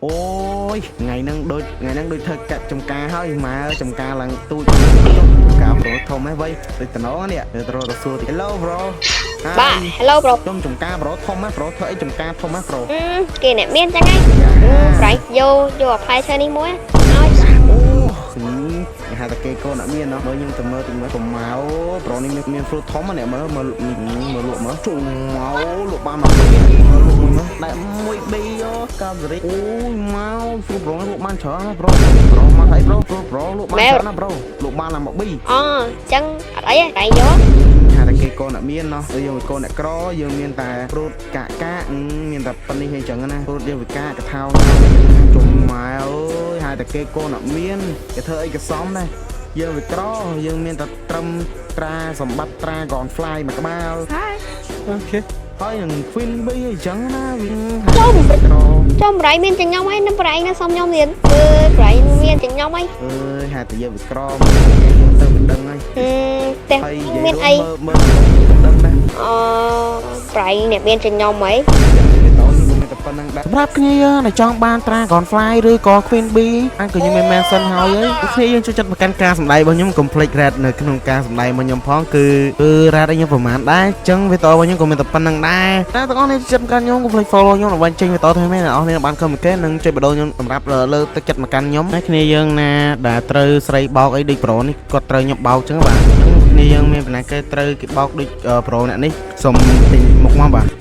អូយថ្ងៃហ្នឹងដូចថ្ងៃហ្នឹងដូចធ្វើកាត់ចំការហើយម៉ែចំការឡើងទូចចុះការ bro ធំហ៎វៃដូចតំណងនេះទៅរកទៅសួរតិច Hello bro. បាទ Hello bro. ខ្ញុំចំការ bro ធំហ៎ bro ធ្វើអីចំការធំហ៎ bro? អឺគេអ្នកមានចឹងហីប្រៃយកយកអាផ្លែឈើនេះមួយឲ្យ អូហៅតែគេកូនអត់មានណោះមើលខ្ញុំទៅមើលតិចមើលកុំមក bro នេះមាន fruit ធំណាមើលមើលមើលលក់មើលជុំមកលក់បានមកមើលលក់មួយមើលតែមួយប៊ីយោកាសេរីអូយមក fruit bro លក់បានច្រើនណា bro bro មកហើយ bro bro bro លក់បានច្រើនណា bro លក់បានឡើងមកប៊ី អូចឹងអត់អីទេប្រៃយក ហៅតែគេកូនអត់មានណោះយើងកូនអ្នកក្រយើងមានតែ fruit កាក់កាក់មានតែប៉ុណ្នេះអីចឹងណា fruit យើងវិកាកថោជុំម៉ែអើយហៅតែគេកូនអត់មានគេធ្វើអីក៏សមដែរយើងវាក្រយើងមានតែត្រឹមត្រាសម្បត្តិ Dragon Fly មួយក្បាល Okay. ហើយនឹង Queen Bee អីចឹងណាវា ចុំ ក្រ ចុំប្រៃមានចឹងខ្ញុំហើយនឹងប្រៃណាសុំខ្ញុំទៀតគឺប្រៃមានចឹងខ្ញុំហើយ អើយហៅតែយើងវាក្រយើងទៅមិនដឹងហើយ អឺផ្ទះ ហើយ មានអី មើលមើលដឹងដែរ អូប្រៃអ្នកមានចឹងខ្ញុំហី វីដេអូនេះក៏មានតែប៉ុណ្្នឹងដែរ សម្រាប់គ្នាយើងដែលចង់បាន Dragon Fly ឬក៏ Queen Bee អាចក៏ខ្ញុំមាន mention ហើយហើយគ្នាយើងចូលចិត្តមកកាន់ការសម្ដែងរបស់ខ្ញុំកុំភ្លេច rate នៅក្នុងការសម្ដែងរបស់ខ្ញុំផងគឺគឺ rate ឲ្យខ្ញុំប្រហែលដែរអញ្ចឹងវីដេអូរបស់ខ្ញុំក៏មានតែប៉ុណ្្នឹងដែរតែទាំងអស់នេះចិត្តមកកាន់ខ្ញុំកុំភ្លេច follow ខ្ញុំដើម្បីចេញវីដេអូថ្មីៗអ្នកនរគ្នាបាន comment គេនិងចុចបដូរខ្ញុំសម្រាប់លើកទឹកចិត្តមកកាន់ខ្ញុំហើយគ្នាយើងណាដែលត្រូវស្រីបោកអីដូច bro នេះគាត់ត្រូវខ្ញុំបោកអញ្ចឹងបាទអញ្ចឹងគ្នាយើងមានបណ្ណាគេត្រូវគេបោកដូច bro អ្នកនេះសូមទិញមុខមកបាទ។